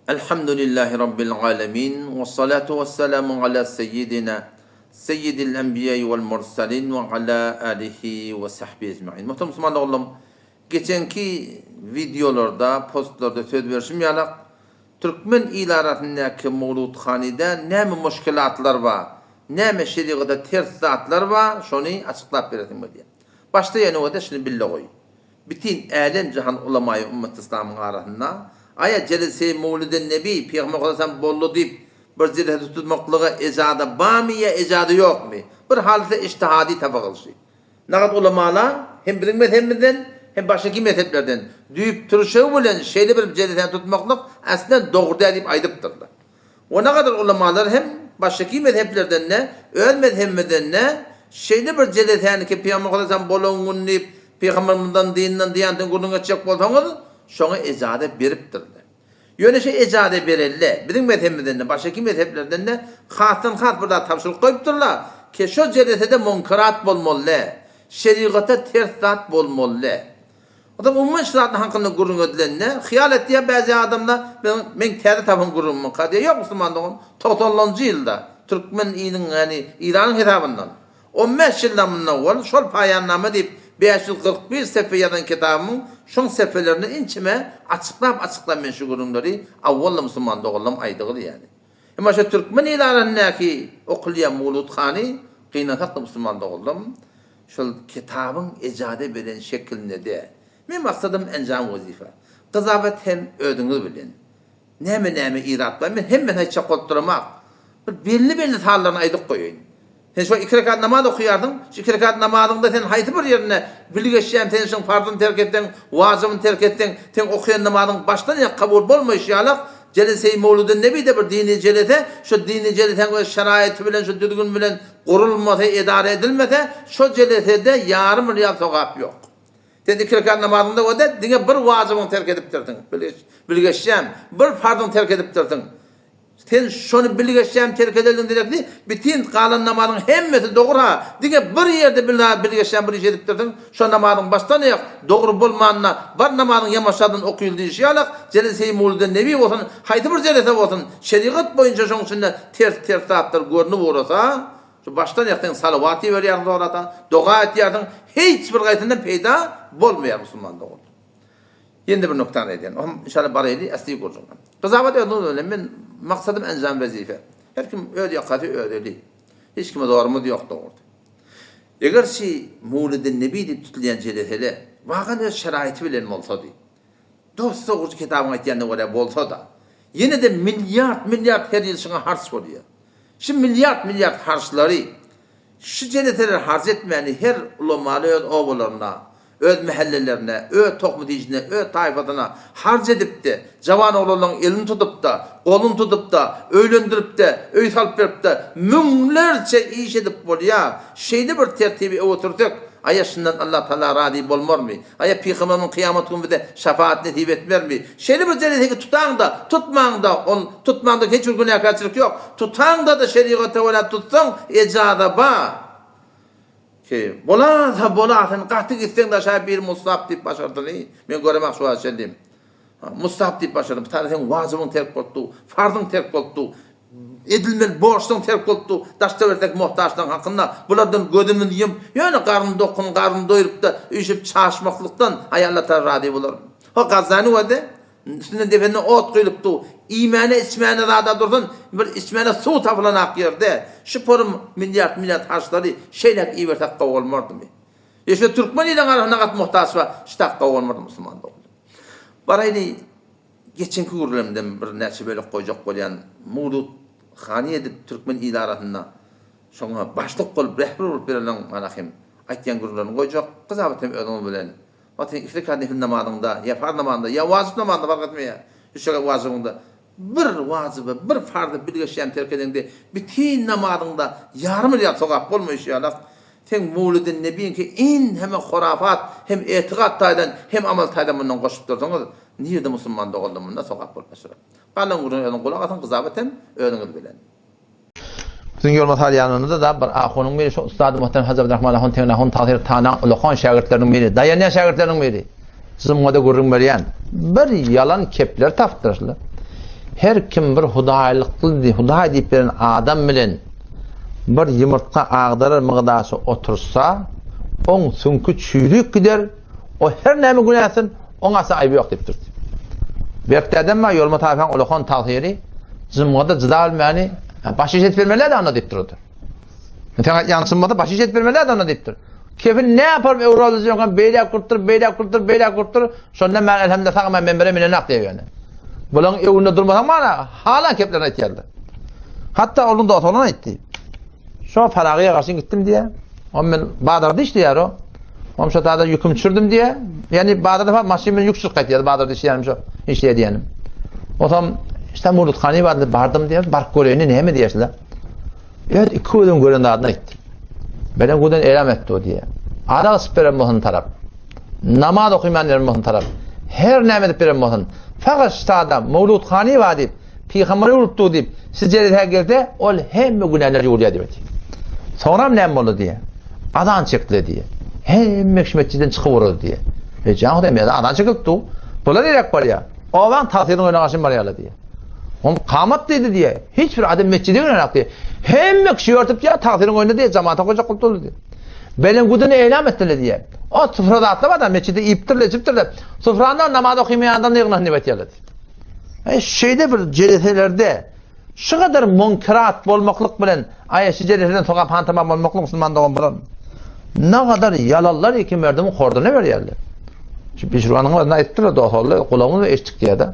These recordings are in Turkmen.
Elhamdülillahi Rabbil alemin, ve salatu ve selamu ala seyyidina, seyyidil enbiýai vel mursalin ve ala alihi ve sahbihi ecmain. Muhterem musulman doganlarym, geçenki wideolarda, postlarda söz berişim ýalak, türkmen il arasyndaky mowludhanyda näme muşkilatlar bar, näme şerigata ters zatlar bar, şony açyklap beresim gelýär. Başda ýene-de şuny bille goý. Bütin älem-jahan ulamaýy ümmet-yslamyň arasynda, Aýa jelese-i mowliden-nebi, Pygamber Hudaýam boldy diýip, bir jelese tutmaklyga ejada barmy ýa ejada ýokmy? Bir halysa ijtihady tapygylyşy. Nagat ulamalar hem biziň mezhebimizden, hem başgaky mezheplerden düýp-türşegi bilen şeýle bir jelesäni tutmaklyk aslen dogry däl diýip aýdypdyrlar. We nagadar ulamalar hem başgaky mezheplerden-de, öz mezhebimizden-de şeýle bir jelesäni ki, Pygamber Hudaýam bolan gün diýip, Pygambermizden dininden diýanetden gürrüň etjek bolsaňyz, şoňa ejaza beripdirler. Ýöne şu ejaza berelde, biziň mezhebimizden-de, başgaky mezheplerden-de hasdan-has bir zat tabşyryk goýupdyrlar ki, şo jelesede munkerat bolmaly däl, şerigata ters zat bolmaly däl. Ozal umuman şu zadyň hakynda gürrüň edilende, hyýal etýär bäzi adamlar, men meň täze tapan gürrüňimka diýýär. Ýok musulman dogan, togsanlanjy ýylda türkmen iliň, ýagny Iranyň hesabyndan, on bäş ýyldan mundan owal şol paýannama diýip 541 sepe ýazan kitabymyň şoň sepelerinde inçeme açyklap-açyklap men şu gürrüňleri awwal-da musulman doganlarym aýdygyly ýaly. Emma şu türkmen il arasyndaky okulýan muluthany gynansak-da musulman doganlarym, Şol kitabyň ejade beren şekilinde-de. Men maksadym enjam wezife. Gyzawet hem özüňiz bilen. Näme-näme irap bar, men hemmesini aýtjak bolup duramak. Bir belli-belli sallaryny aýdyp goýaýyn. Sen şo iki rekat namaz okaýarsyň, şu iki rekat namazyňda sen haýsy bir ýerinde bilgeşýän sen şoň farzyny terk etseň, wajybyny terk etseň, seň okaýan namazyň başdan aýak kabul bolmaýşy ýalak, Jelese-i Mewludun-Nebide bir dini jelese, şo dini jelesäň öz şeraýaty bilen, şo düzgün bilen gurulmasa, edara edilmese, şo jelesede ýarym rýal sogap ýok. Sen iki rekat namazyňda göde diňe bir wajybyňy terk edipdirsiň, bilgeşýän, bir farzyňy terk edipdirsiň. Sen şony bilgeşýän terk edenligiň derekli bitin galan namazyň hemmesi dogry-ha, diňe bir ýerde bilgeşýän bir iş edipdirsiň, şo namazyň başdan-aýak dogry bolmanyna bar namazyň ýamaşadan okyl diýişi ýalak, jelese-i mewliden nebi bolsun, haýsy bir jelese bolsun, şerigat boýunça şoň içinde ters-ters zatlar görnüp ugrasa, şu başdan-aýak sen salawat iberýärsiň zorata, doga etýärsiň, hiç bir gaýsyndan peýda bolmaýar musulman dogan. Ýene-de bir nuktany aýdýan. Ohm inşallah baraýly asly gurjuna. Gyzabat özüňiz bilen men maksadym enjam wezife. Her kim öz ýakasy öz eli. Hiç kime zorumyz ýok dogrudy. Eger şi Mewlidin Nebi diýip tutulýan jelesele wagan öz şeraýty bilen bolsady. Dost dogrudy kitabyň aýtýanyna görä bolsada. Ýene-de milliard milliard her ýyl şuňa harç bolýar. Şu milliard milliard harçlary Şu jeleseleri harç etmäni her ulamaly öz obalarynda, öz mähellelerinde, öz tohum-tijine, öz taýfasyna harç edip-de, jawan oglanlaryň elini tutup-da, goluny tutup-da, öýlendirip-de, öý salyp berip-de, müňlerçe iş edip bolýar. Şeýle bir tertibi öňe sürsek, aýa şundan Allatagala razy bolmarmy? Aýa Pygamberimiz kyýamat güni bize şafaat nesip etmermi? Şeýle bir jelesegi tutaňda, tutmaňda, ol tutmaňda hiç bir günäkärçilik ýok. Tutaňda-da şerigata görä tutsaň, ejaza bar. Ki, bolasa bolar, sen gaty gitseň daşa bir mustahap diýip başardyny, men göremak şu wagta çenli. Mustahap diýip başardym. Bir tane seň wajybyň terk bolupdy, farzyň terk bolupdy. Edilmeli borçlaryň terk bolupdy. Daşda bersek muhtaçlaryň hakynda bulardan gözümizi ýumup, ýöne garny dokun, garny doýrup-da, üýşüp çaşmaklykdan, aý Allatagala razy bolarmy? Ho, Gazzany görde, üstünden dependen ot guýlupdy. Iýmäne, içmäne zada dursun, bir içmäne suw tapylanak ýerde, şu porum milliard-milliard harçlary şeýläk ibersek gowy bolmardymy? Ýa şu türkmen iliň arasynda gaty muhtaç bar, şu tak gowy bolmardymy musulman doganlar? Baraýly, Geçenki gürrüňimden bir näçe bölek goýjak bolýan Murut hany edip türkmen ili arasynda şoňa başlyk bolup rehber bolup ýörenleň mana hem aýtýan gürrüňlerini goýjak gyzabat hem özüňiz bilen wagt sen iki rekat nefil namazyňda ýa farz namazynda ýa wajyp namazynda fark etmeýär üç rekat wajybyňda bir wajyby bir farzy bilgeşýän terk edeňde bitin namazyňda ýarym ýa sogap bolmaýşy ýalak Seň Mowlidin Nebiňki in heme horafat hem etigat taýdan hem amal taýdan mundan goşup dursaňyz nirde musulman doganlar munda sogap bolup başlar. Galan gürrüňe özüň gulak asyň gyzabat hem özüňiz bilen. Biziň ýoluma salýanymyzda da bir ahunyň biri şu ussady muhterem Hajy Abdurahman ahun Tegin ahun Tahyr Tanaň ulakan şägirtleriniň biri, daýanýan şägirtleriniň biri. Jumgada gürrüň berýän bir ýalan kepler tapdyr şular. Her kim bir hudaýlykly, hudaý diýip beren adam bilen bir ýumurtga agdarar mygdaşy otursa, oň süňki çüýrük gider, o her näme günä etsin, oň asla aýby ýok diýipdir. Berk dädem bar, Ýolma taýpaň ulakan tagsyry, jymgada jyda bilmäni, baş iş edip bermeli-dä onda diýipdir o-da. Sen aýtýan çyn bolsa baş iş edip bermeli-dä onda diýipdir. Kefin ne yaparym öwraldy ýokan beýläk gurtdur, beýläk gurtdur, beýläk gurtdur. Şonda men elhamdülillah sag men menbere minenak diýýär ýöne. Bulaň öwünde durmasaň mana halan keplerini aýtýarlar. Hatda onuň dosty oglan aýtdy. Şo Faragyýa garşy gitdim diýýär. On men bazarda işleýär o. Om şo taýda ýüküm düşürdim diýýär. Ýani bazarda fa maşyn bilen ýük düşürip gaýtýar. Bazarda işleýänim şo işleýär diýenim. Otam işte Muruthany bardy bardym diýýär. Baryp göreýin näme diýýärler. Öz iki gözüň gören zadyny aýtdy. Beren guden elam etdi o diýýär. Arak içip beren bolsun tarap. Namaz okyman beren bolsun tarap. Her näme edip beren bolsun. Fakat ştada Mawlud Hany bar diýip, pygamber urupdy diýip, siz jeresä gelse, ol hemme günäler ýuwulýar diýip aýtdy. Soňram näme boldy diýýär. Azan çekdiler diýýär. Hemme kişi metjiden çykyp ugrady diýýär. E jan Hudaý, men azan çekilipdi. Bular niräk barýar? Obaň tagsyrynyň öňüne garşy barýarlar diýýär. Oň kamat diýdi diýýär. Hiç bir adam metjide girenok diýýär. Hemme kişi ýörtüp diýýär, tagsyryň öňünde diýýär, jamata goýjak bolup durdy diýýär. Belen gudunu eýlam etdiler diýýär. O sufra zatlar bar da metjide iýipdirler, içipdirler. Sufranda namaz okymaýan adam ýygnasyn diýip aýtýarlar diýýär. E şeýle bir jeleselerde şu kadar munkerat bolmaklyk bilen aýa şu jeleseden sogap han tamam bolmaklyk musulman dogan bolar. Ne kadar ýalanlar iki merdimiň horduna berýärler. Şu Pişrwanyň özüne aýtdylar dostlar, gulagymyz eşitdik diýýär-de.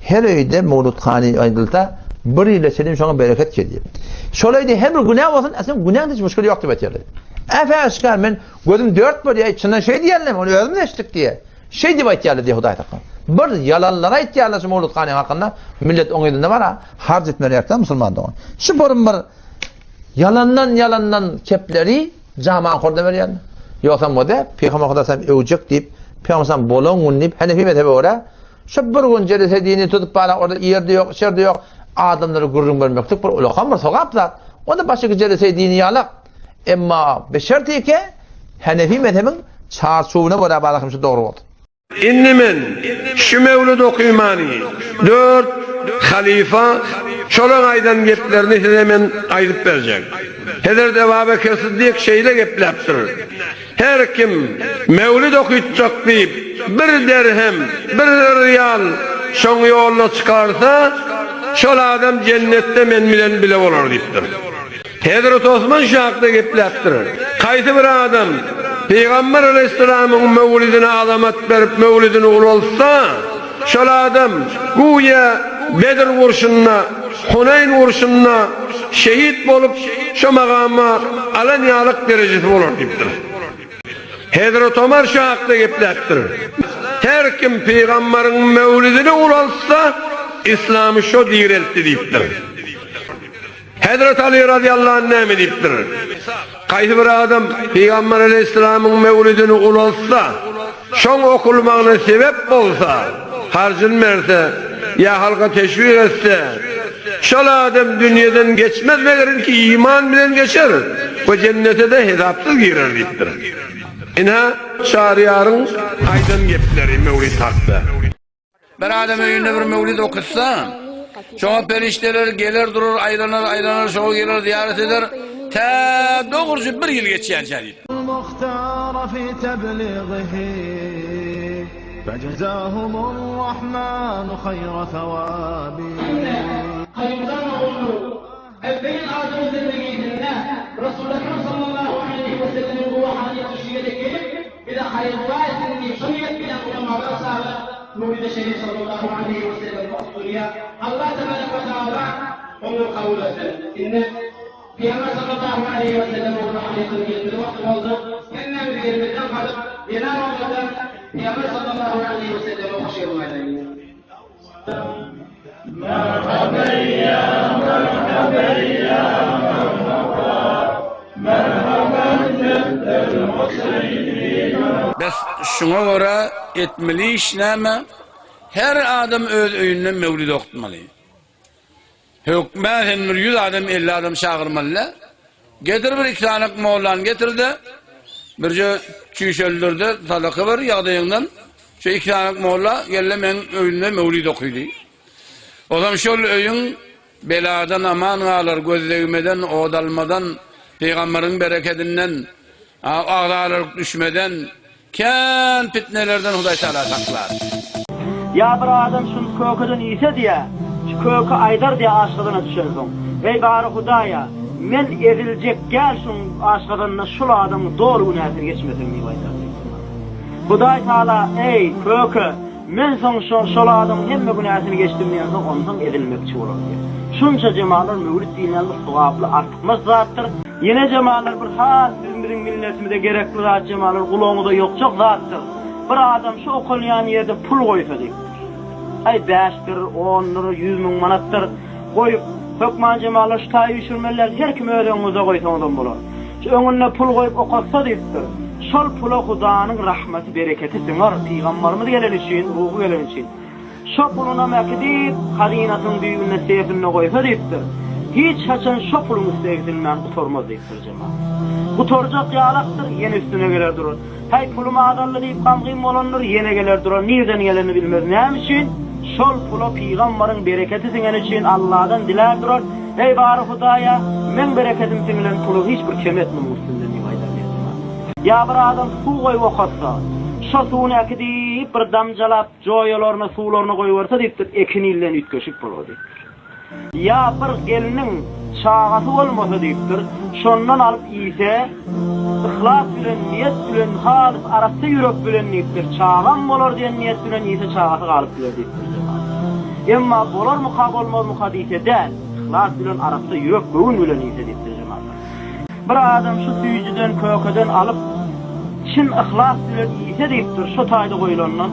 Her öýde mawludhany aýdylsa, bir ýyla çenli şoňa bereket gelýär. Şol öýde her bir günä bolsun, aslynda günäň hiç müşkili ýok diýip aýtýarlar. Äpe-äşgär men gözüm dört bolýar, içinden şeý diýýärler, ony özümiz eşitdik diýýär. Şeý diýip aýtýarlar diýýär Hudaý saklasyn. Bir ýalanlary aýtýarlar şu mawludhanyň hakynda, millet oň yzynda bar-a, harç etmeli ýerden musulman dogan. Şu borum bir ýalandan-ýalandan kepleri Jaman horda berýärler. Ýogsam bolsa, Pygamber Hudaý sen öwjek diýip, Pygamber sen bolan gün diýip, Hanefi mezhebe görä, şu bir gün jelese dini tutup bara orada ýerde ýok, içerde ýok, adamlara gürrüň bermeklik bir ulakan bir sogap zat. Onda başga jelese dini ýalak. Emma beşerti ki, Hanefi mezhebiň çarçuwyna görä bara şu dogry bolsun. Indi men şu mewlud okymany dört halyfa şolaň aýdan geplerini size men aýdyp berjek. Hezret Eba Bekir Syddyk şeýle gepläpdir, Her kim mewlud okytjak diýip bir derhem, bir ryýal şoň ýoluna çykarsa, şol adam jennetde men bilen bile bolar diýipdir. Hezreti Osman şu hakda gepläpdir, Haýsy bir adam Pygamber aleýhissalamyň möwlidine azamat berip, möwlidini ulaltsa, şol adam güýä Bedr urşunda, Huneýn urşunda şehit bolup, şo magama alan ýalyk derejesi bolar diýipdir. Hezreti Omar şu hakda gepläpdir, Her kim Pygamberiň möwlidini ulaltsa, yslamy şo direltdi diýipdir. Hezreti Aly razyýallahu anh näme diýipdir? Haýsy bir adam Pygamber aleýhissalamyň mewlidini ulaltsa, şoň okulmagyna sebäp bolsa, harjyny berse ýa halka teşwik etse, şol adam dünýeden geçmez meger ki iman bilen geçer we jennete-de hesapsyz girer diýipdir. Ine, Çaryýaryň aýdan gepleri mewlid hakda. Bir adam öýünde bir mewlid okutsa, şoňa perişdeler geler durur, aýlanar, aýlanar, şoňa geler zyýarat eder, tä dogruja bir ýyl geçýänçä diýip. Ebbeýin adamyň zindegizinde Resuly Ekrem sallallahu aleýhi we sellemiň ruhanyýeti şu ýere gelip, bize haýyr-dua etsin diýip, şu niýet bilen ulamalar çagyryp, Mewlidi Şerif sallallahu aleýhi we sellem okdurýar. Allah tebarek we taala oňa kabul etsin. Indi Pygamber sallallahu aleýhi we sellemiň ruhanyýetiniň gelmeli wagty boldy. Hemmämiz ýerimizden galyp, zenan bolsa-da Pygamber sallallahu aleýhi we selleme hoş geldiň aýdaýyn. Bes, şuňa görä etmeli iş näme? Her adam öz öýünde mewlid okutmaly. Hökmän sen bir ýüz adam, elli adam çagyrmaly däl. Getir bir iki sany mollany getir-de, birje çüýşeldir-de, sadaka ber ýagdaýyňdan. Şu iki sany molla gel-de meň öýümde mewlid okydy. Ozam şol öýüň beladan aman galar, göz degmeden, od almadan, pygamberiň berekedinden, agzalalyk düşmeden, kän pitnelerden Hudaý Tagala saklar. Ýa bir adam şuny kökeden iýse diýä, şu köke aýdar diýä aşgazana düşensoň, Eý bary Hudaýa, men eziljek gäl şuň aşgazanynda şul adamyň doly günäsini geçmesem diýip aýdar diýipdir. Hudaý Tagala, Eý, köke, men soň şo şol adamyň hemme günäsini geçdim diýensoň, onsoň ezilmekçi bolar diýýär. Şunça jemalar möwlit diýilýän bir sogaply artykmaç zatdyr. Ýene jemalar bir has biziň biziň milletimize gerekli zat jemalar gulagyňyza ýokjak zatdyr. Bir adam şu okalýan ýerde pul goýsa diýipdir. Aý bäşdir, ondur, 100000 manatdyr goýup, hökman jemalar şu taýy üýşürmeli däl, her kim öz öňüňizde goýsaňyzam bolar. Şu öňünde pul goýup okatsa diýipdir. Şol pula Hudanyň rahmeti, bereketi siňer, pygambarymyz geleni üçin, ruhy geleni üçin. Şo pulunam äkidip, hazynasynyň düýbünde sefinde goýsa diýipdir. Hiç haçan şo puluň üsti egsilmän gutarmaz diýipdir jemagat. Gutarjak ýalakdyr, ýene üstüne geler durar. Häý, pulum azaldy diýip gamgyn bolandyr, ýene geler durar, nirden gelenini bilmez. Näme üçin? Şol pula pygambaryň bereketi siňeni üçin Alladan dilär durar, Eý, bary Hudaýa, meň bereketim siňilen puly hiç bir kem etme muň üstünden diýip aýdar diýýär jemagat. Ýa bir adam suw goýup okatsa, şo suwuny äkidip bir damjalap joýalaryna, suwlaryna goýberse diýipdir, ekin ilden üýtgeşik bolar diýipdir. Ýa bir gelniň çagasy bolmasa diýipdir, şondan alyp iýse, yhlas bilen, niýet bilen, halys arassa ýürek bilen diýipdir, çagam bolar diýen niýet bilen iýse çagasy galyp biler diýipdir jemagat. Emma bolarmyka, bolmazmyka diýse däl, yhlas bilen, arassa ýürek, göwün bilen iýse diýipdir jemagat. Bir adam şu süýjüden, kökeden alyp, çyn yhlas bilen iýse diýipdir, şo taýda goýlandan,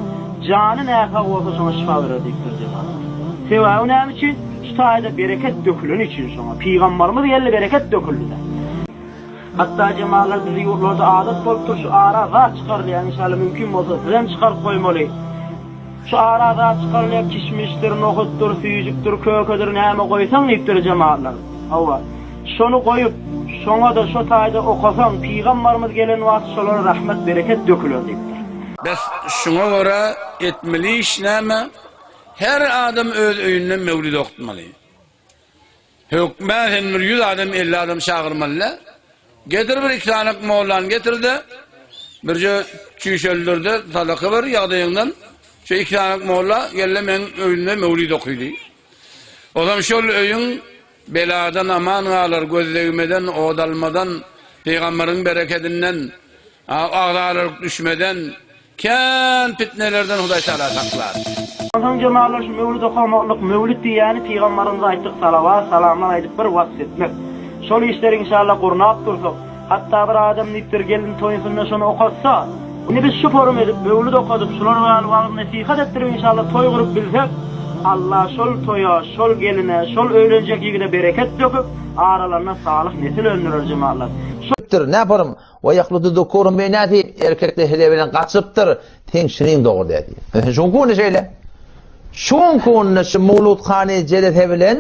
jany näsag bolsa şoňa şypa berer diýipdir jemagat. Sebäbi näme üçin? Şu taýda bereket döküleni üçin şoňa. Pygambarymyz geldi bereket döküldi-de. Hatda jemagatlar bizi ýurtlarda adat bolupdyr şu ara zat çykarylýar inşallah mümkin bolsa sizem çykaryp goýmaly. Şu ara zat çykarylýar kişmişdir, nohutdyr, süýjükdir, kökedir näme goýsaň diýipdir jemagatlar. Hawa. Şony goýup, şoňa-da şo taýda okasaň, pygambarymyz gelen wagty şolara rahmet, bereket döküler diýipdir. Bes, şuňa görä etmeli iş näme? Her adam öz öýünde mewlid okutmaly. Hökmän sen bir 100 adam, 50 adam çagyrmaly däl. Getir bir iki sany mollany getir-de, birje çüýşeldir-de, sadaka ber ýagdaýyňdan. Şu iki sany molla gel-de meň öýümde mewlid oky diý. Ozam şol öýüň beladan aman galar, göz degmeden, od almadan, pygamberiň berekedinden, agzalalyk düşmeden, Kän pitnelerden Hudaý Tagala saklar. Onsoň jemagatlar şu möwlid okamaklyk, möwlid diýýäni pygambarymyza aýtdyk salawat, salamlar aýdyp bir wasp etmek. Şol işleri inşallah gurnap dursak, hatda bir adam diýipdir gelin toýunsynda şony okatsa, indi biz şu forum edip möwlid okadyp şular ýaly wagyz nesihat etdirip inşallah toý gurup bilsek, Allah şol toýa, şol geline, şol öýlenjek ýigide bereket döküp, aralarynda salyh nesil öndürer jemagatlar. Şol näparum We ýahludu zukurun bi inasi, erkekler hele bilen gaçypdyr, seň şiniň dogry däl diýýär. Şuň kunda şeýle. Şuň kunda şu mawludhany jelese bilen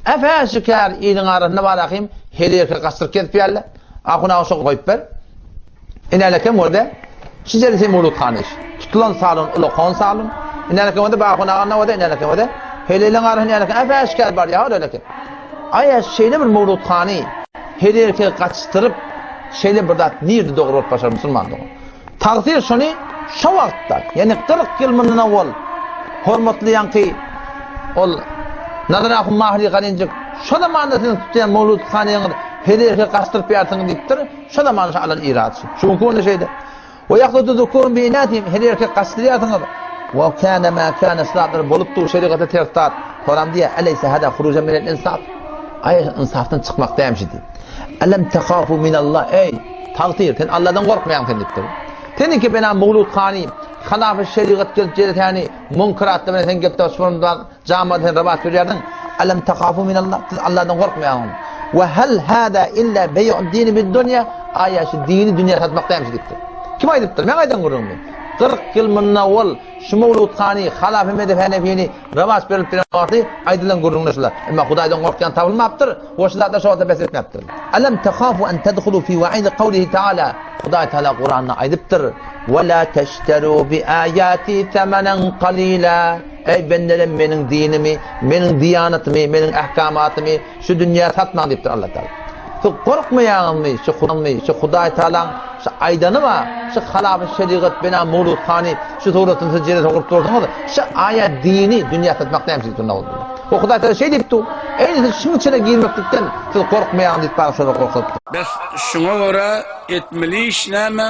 äfäşikär iliň arasynda bar ahim hele erkek gaçdyryp gezip ýärler. Ahun aga şo goýup ber. Inälekem görde. Şu jelese mawludhany. Tutulan salon ulakan salon. Inälekem görde ahun aga nowada inälekem görde. Hele iliň arasynda inälekem äfäşikär bar ýa ölekem. Aýa şeýle bir mawludhany Her erkegi gaçdyryp, şeýle bir zat nirde dogry bolup başar musulman dogan? Tagsyr şony şo wagtda, ýagny 40 ýyl mundan owal hormatly ýaňky ol Nazar ahun Mahri Galinjik şo zamanda siziň tutýan mawlud hanyňyz her erkegi gaçdyryp ýarsyňyz diýipdir. Şo zamanda şo alan irady şu. Şu günki günde şeýle. We ýahludu zukurun bi inatihim, her erkek gaçdyrýarsyňyz. We kâne mâ kâne şu zatlar bolup dur, şerigata ters zat. Soram diýýär, Eleýse hâzâ hurujan minel insaf? Aý, ynsafdan çykmak dälmi şu diýip. Elem tehafu minallah, eý, tagsyr, sen Allahdan gorkmaýaň sen diýipdir. Seniňki bena mawlud hany, halafy şerigat gelip jelesäni, munkeratly bilen sen gelip daşmaryndan Jamada sen rabat berýärdiň. Alam tahafu minallah. Siz Allahdan gorkmaýaňyz. We hal hada illa beý'ud dini bid-dunýa. Aýa şu dini dünýä satmak dälmi diýipdir. Kim aýdypdyr? Men aýdan gürrüňmi? 40 ýyl mundan owal şu mowludhany, Halafy Mezhep Henefini rowaç berilip gelen wagty aýdylan gürrüňler şular. Emma Hudaýdan gorkýan tapylmapdyr we şu zatlar şo wagtda bes etmäpdir. Alam tahafu an tadhulu fi wa'idi kawlihi ta'ala Hudaý Taala Kuranda aýdypdyr, Ve la teşteru bi ayati thamanan qalila Eý bendelerim meniň dinimi, meniň diýanatymy, meniň ahkamatymy şu dünýä satmaň diýipdir Allah Taala. Siz gorkmaýaňyzmy şu Hudaý, şu Hudaý Taalaň şu aýdany bar, şu halafy şerigat bina mowludhany şu suratyny siz jere sokup dursuňyz, şu aýa dini dünýä satmak näme üçin diýipdir. O Hudaý Taala şeý diýipdi. Eý siz şuň içine girmeklikden siz gorkmaýaňyz diýip bana şolar gorkuzypdyr. Bes şuňa görä etmeli iş näme?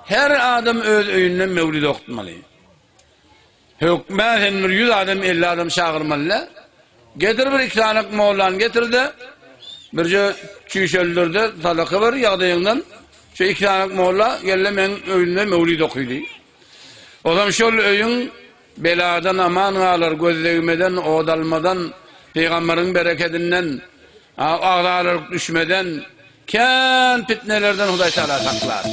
Her adam öz öýünde mewlid okutmaly. Hökmän sen bir ýüz adam 50 adam çagyrmaly-da. Getir bir iki sany mollany getir-de, birje çüýşeldir-de sadaka ber ýagdaýyňdan. Şu iki sany molla gel-de meň öýümde mewlid okydy. Ozam şol öýüň beladan aman galar, göz degmeden, od almadan, pygamberiň berekedinden, agzalyk düşmeden, kän pitnelerden Hudaý Tagala saklar.